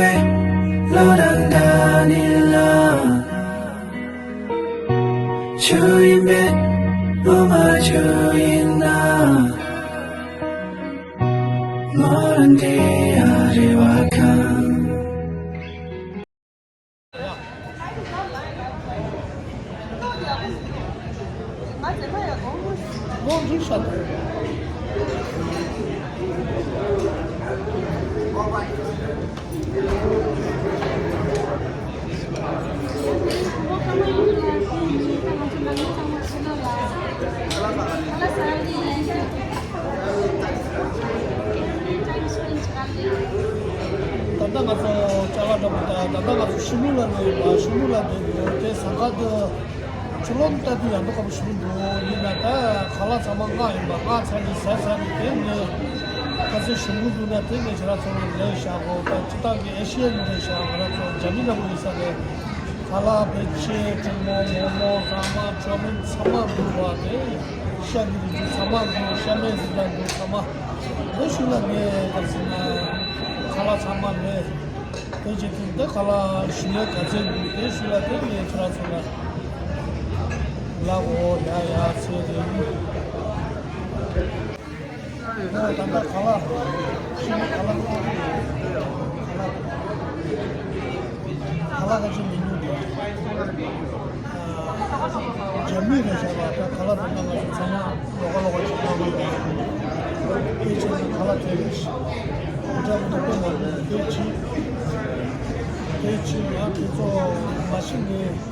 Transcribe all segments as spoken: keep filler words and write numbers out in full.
བློ་དང་འདྲ་ནི་ལ། ཆུ་ཡིན་པས་བློ་མ་ཆུ་ཡིན་ན། མོ་རང་དེ་ཡ་རེ་བ་ཁང་། ད་ལྟ་ང་ཚོ་ཅ་ལག་འདྲ་པོ་དང་། ད་ལྟ་ང་ཚོ་ཤི་མུ་ལ་ནས་ཡིན་པ། ཤི་མུ་ལ་འདི་དེ་ཟ་ཁང་དུ། ཕྱི་ལོགས་ལྟ་དུས་ཡག་པོ་ཁ་པོ་ཞིག་འདུག་ཡིན་ན་ད་ཁ་ལག་ཚང་མ་མངགས་ཡིན་པ། མངགས་ཚར་ནས་ཟ་ཚར་ནས། དེ་ནས་ཁ་ཟས་ཞིམ་པོ་འདུག་ན་དེ་ནས་ཁྱེད་རང་ཚོ་ལ་ལས་བཞག་གོ། ད་སྤྱིར་བཏང་གི་ཨེ་ཤི་ཡའི་མི་རེད་ཤག་ང་རང་ཚོ་རྒྱ་མི་འདྲ་པོ་ཡིན་ས་རེད། ཁ་ལག་ཕལ་ཆེར་གྲོ་མོ་མོག་མོག་ཟ་མ་ཅོ་མིན་ཚང་མ་འདུག་པ། དེ་ཤ་གི་རིགས་ཚང་མ་འདུག་ཤ་མེད་ཟིག་དང་འདུག་ཚང་མ། དེ་ཞུ་ལ་ངས་ག་ཟེར་ན་ཁ་ལག་ཚང་མ་ལས། དེ་བྱེད་དུས་འདི་ག་ལ་ཞུ་ལས་ག་ཚད་འདུག་དེ་ཞུ་ལ་དེ་ངས་ཁྱེད་རང་ཚོ་ལ་ལབ་འོ་ཡ་ཡ་ཚེ་རིང་། ཨོ་ད་ལྟ་ག་ལ་ཞུ་ལས་ག་ལ་ག་ལ་ག་ཚོད་མི་ཉུང་དེ། རྒྱ་མི་རེད་ཤག་པ། ད་ག་ལ་དེ་འདྲ་ང་ཚོ་ཚང་མ་ལོགས་ཀ་ལོགས་ཀ་ཅིག་གནང་གི་ཡོད། དེ་བྱས་ན་ག་ལ་དེ་རེད། འདྲ་མི་འདུག་དཔེ་མ་འདུག་དེ་ཅི། དེ་ཅི་ཡང་དེ་ཚོ་མ་ཤི་ནས་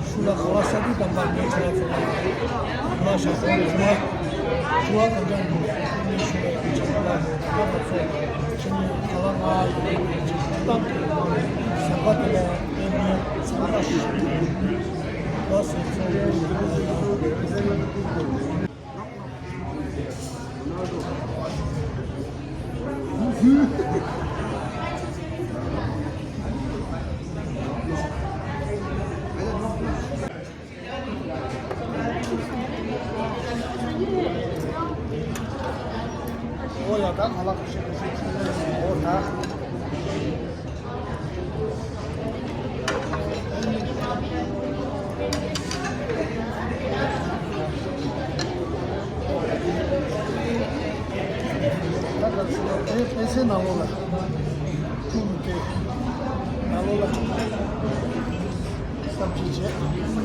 ཤུ་ལ་ག་ལ་ས་དུས་དམ་པ་ངས་ཁྱེད་རང་ཚོ་ལ་ལ་ཞག་སོང་ནས་དྲི་བ་དྲི་བ་ག་འདྲ་འདུག་དེ་ནས་ཤུ་ལ་ཡོད་ཅིག་ལ་ད་ང་ཚོ་ཕྱི་ནས་ག་ལ་ང་ཡོད་ཅིག་ཏང་དུ་ཟམ་པ་དེ་ལ་དེ་ནས་ཟམ་པ་ཞིག་ཨོ་ཡ་ད་ང་ལ་ཁ་ཤས་ཁ་ཤས་ཅིག་ཨོ་ད། ད་ད་ཚོ་དེ་དེ་ཚེ་ནང་ལོགས་ལ་ཁྱུག་ནས་ནང་ལོགས་ལ་སབ་ཅིག་བྱས།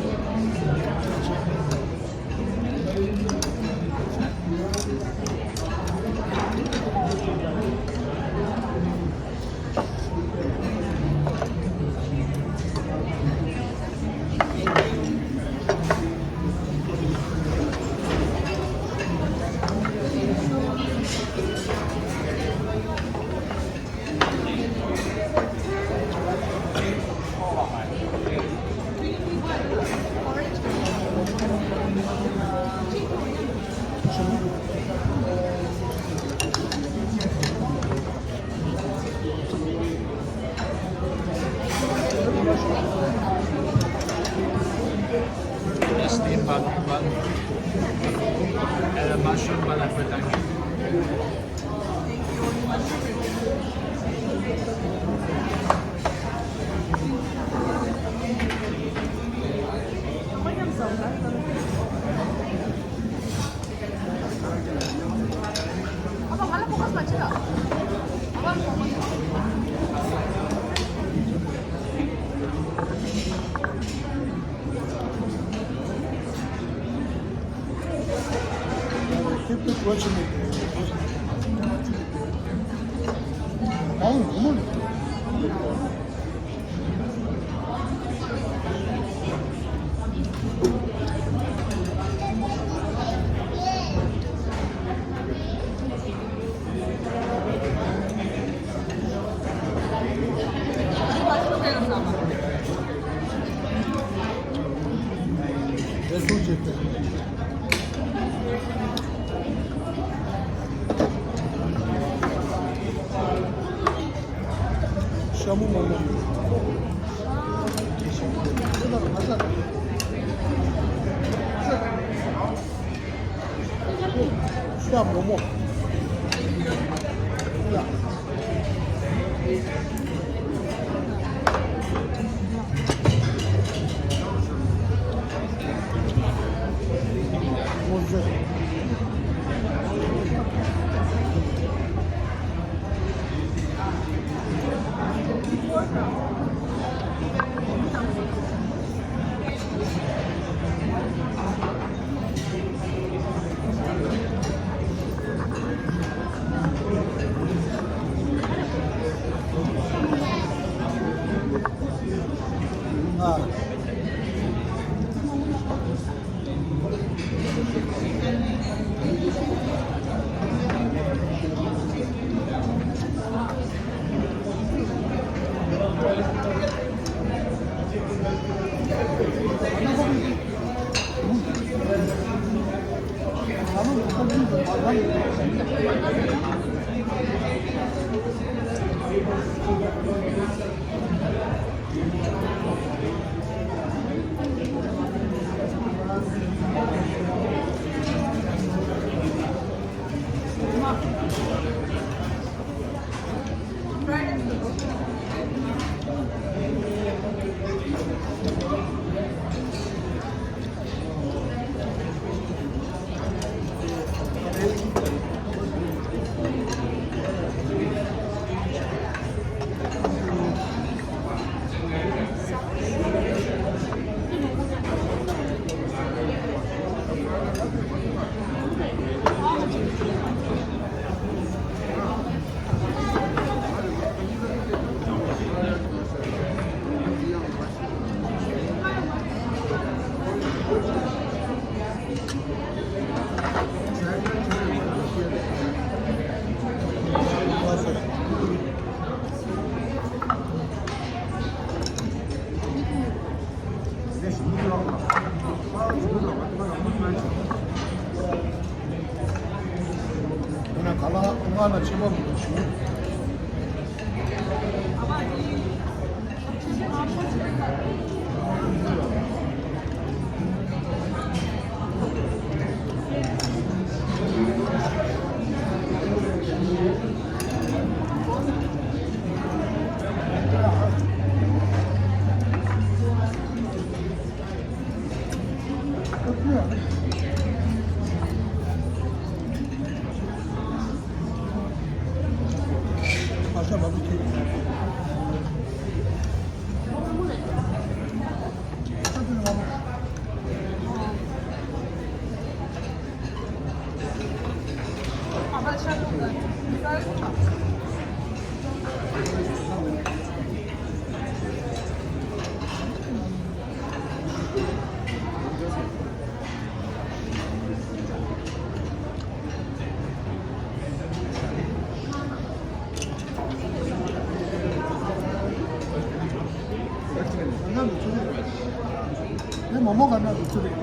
Steamed bun, bun. And a mushroom bun, I put down. ཤ་མོག་མོག་མོག་ཤ་མོག་མོག་ཤ་མོག་མོག་ངས་མོག་མོག་ག་ན་འདུག་ཚུལ་རེད།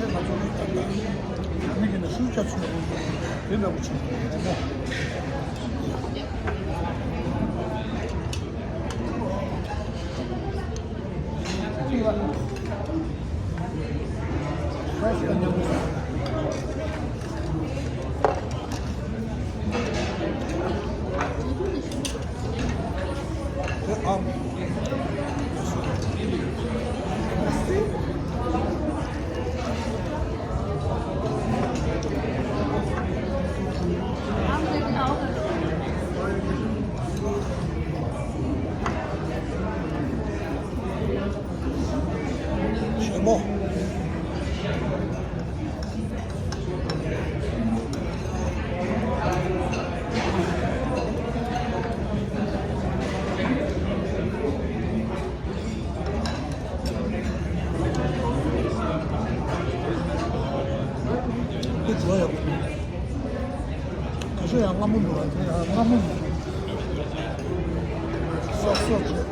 ང་ཚོ་ནི་ད་ལྟ་མི་གི་ནང་སུ་སྐྱབས་སུ་དེ་འདྲ་པོ་བྱུང་། ཞྭ་མོ། དེ་བྲོ་ཡག་པོ་འདུག་ག་ཤོ་ཡང་མངར་མོ་འདུག་ཨ། དེ་ཡང་མངར་མོ་འདུག་སོག་སོག་བྱས།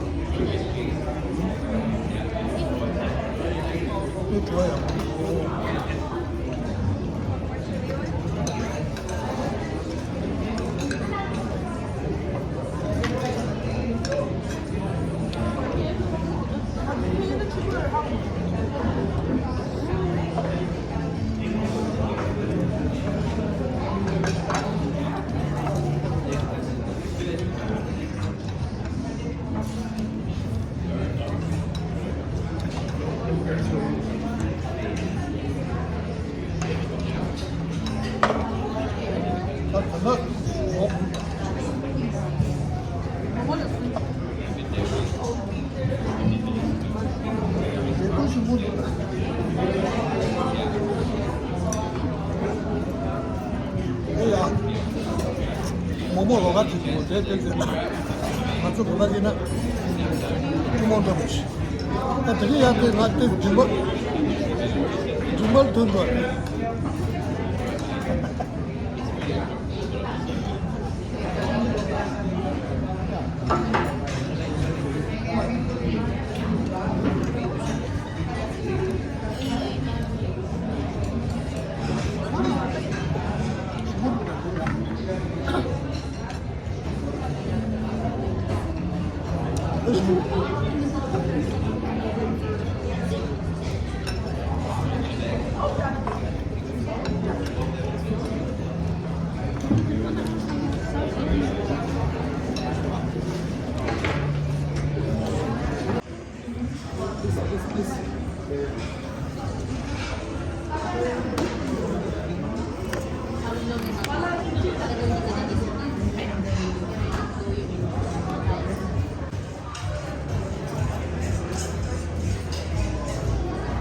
དེ་བྲོ་ཡག་པོ་འདུག་ཨེ་ཡ། མོག་མོག་ལོགས་ཀ་དེ་དེ་དེ་ཟེར་ན། ང་ཚོ་ལོགས་ཀ་དེ་ན། ཐུན་མོང་འདྲ་པོ་ཞིག་ད་དེ་གི་ཡ་དེ་ང་དེ་མགྲིན་པ། མགྲིན་པར་ཐོན་འགྲོ་བ་རེད།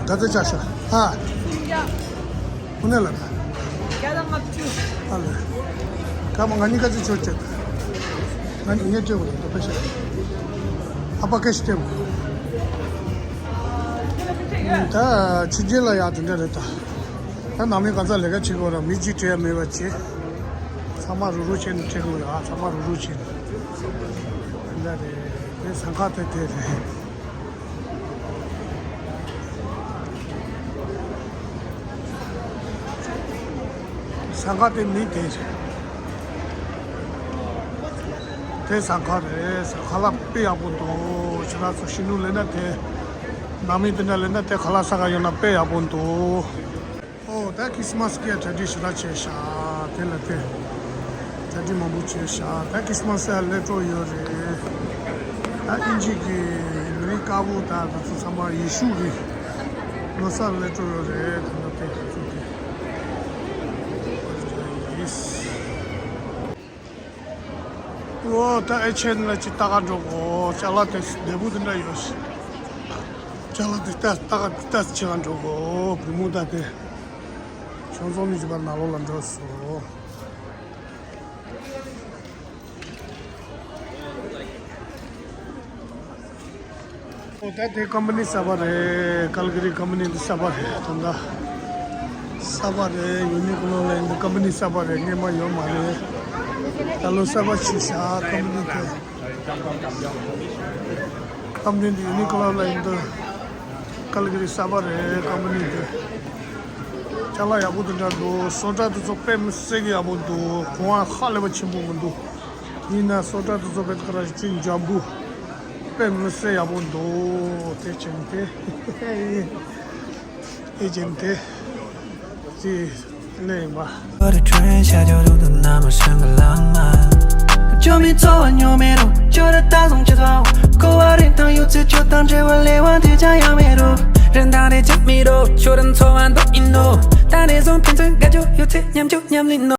ག་ཚོད་ཆགས་ཤག་ཨ། ཁོ་ནས་ལ་ད། བརྒྱ་དང་ལྔ་བཅུ། ཨ་ལ། ཀ་མ་ང་གཉིས་ཀ་ཚོད་ཆོད་ཅེས། ང་གཉིས་ངས་སྤྲད་དགོས་རེད་འདུག་པ་ཤག་ཨ་ཕ་ཀེ་ཤི་སྤྲད་དགོས། ད་ཕྱི་རྒྱལ་ལ་ཡག་དེ་འདྲ་རེད་ད། ད་ནང་མི་ག་ཚོད་ལས་ཀ་བྱེད་དགོས་ར་མི་གཅིག་བྲེལ་ཡ་མེད་པ་བྱེད། ཚང་མ་རུག་རུག་བྱས་ནས་སྤྲད་དགོས་ར་ཚང་མ་རུག་རུག་བྱས་ནས། དེ་འདྲ་རེད། དེ་ཟངས་ཁ་དེ་དེ་རེད། ཟངས་ཁ་དེ་མི་དེ་རེད། དེ་ཟངས་ཁ་རེད། ཟངས་ཁ་ལ་དཔེ་ཡག་པོ་འདུག་ཁྱེད་རང་ཚོ་ཤིང་ནུ་ལེན་ན་དེ། ནང་མི་དེ་འདྲ་ལེན་ན་དེ་ཁ་ལག་ཟ་ག་ཡོང་ན་དཔེ་ཡག་པོ་འདུག་ཨོ་ད་ཁི་སི་མ་སི་གི་གྲ་སྒྲིག་ཞེ་དྲག་བྱས་ཤག་དེ་ལ་དེ། གྲ་སྒྲིག་མང་པོ་བྱས་ཤག་ད་ཁི་སི་མ་སི་ལ་སླེབས་འགྲོ་ཡོད་རེད། ད་ཨིན་ཇི་གི་མི་རིགས་དཀར་པོ་དང་དེ་ཚོ་ཚང་མ་ཡེ་ཤུ་གི་ལོ་གསར་སླེབས་འགྲོ་ཡོད་རེད། ད་ལྟ་དེ་ཚོ་དེ། ཨོ་ད་ཨེ་ཆེན་ལ་ཅིག་ལྟ་ག་འགྲོ་གོ་ཅ་ལག་དེ་བདེ་པོ་དེ་འདྲ་ཡོད་ཤག་ཅ་ལག་དེ་ལྟ་ལྟ་ག་ལྟ་ཅི་ག་འགྲོ་གོ་བུ་མོ་ད་དེ། ཆང་ཚོང་མི་བྱེད་པར་ནང་ལོགས་ལ་འགྲོ་སོང་། ཨོ་ད་དེ་ཀམ་པ་ནི་གསར་པ་རེད། ཀལ་གི་རི་ཀམ་པ་ནི་འདི་གསར་པ་རེད། ད་ལྟ་གསར་པ་རེད། ཡུ་ནི་ཀོ་ལོ་ལ་ཡིན་འདི་ཀམ་པ་ནི་གསར་པ་རེད། སྔོན་མ་ཡོད་མ་རེད། ད་ལོ་གསར་པ་ཕྱིན་ཤག་ཀམ་པ་ནི་དེ། ཀམ་པ་ནི་འདི་ཡུ་ནི་ཀོ་ལོ་ལ་ཡིན་འདི། ཀལ་གི་རི་གསར་པ་རེད། ཀམ་པ་ནི་འདི། ཅ་ལག་ཡག་པོ་འདི་འདྲ་འདུག་སོ་ཊ་དེ་ཚོ་དཔེ་མི་སྲིད་གི་ཡག་པོ་འདུག་གོང་ཧ་ལས་པ་ཆེན་པོ་མི་འདུག་ཡིན་ན་སོ་ཊ་དེ་ཚོ་དཔེ་ཁ་ར་ཅིག་འཇམ་པོ། དཔེ་མི་སྲིད་ཡག་པོ་འདུག་དེ་ཅན་དེ། དེ་ཅན་དེ། ཅི་ལས་ཡིན་པ། 我的春夏秋冬都那么深刻浪漫。就没错，有没有觉得大众节奏？过完天堂又吃就当吃我累完的家养美肉，人当的真没肉，就等昨晚都一怒，但那种天真感觉有这样就让你怒。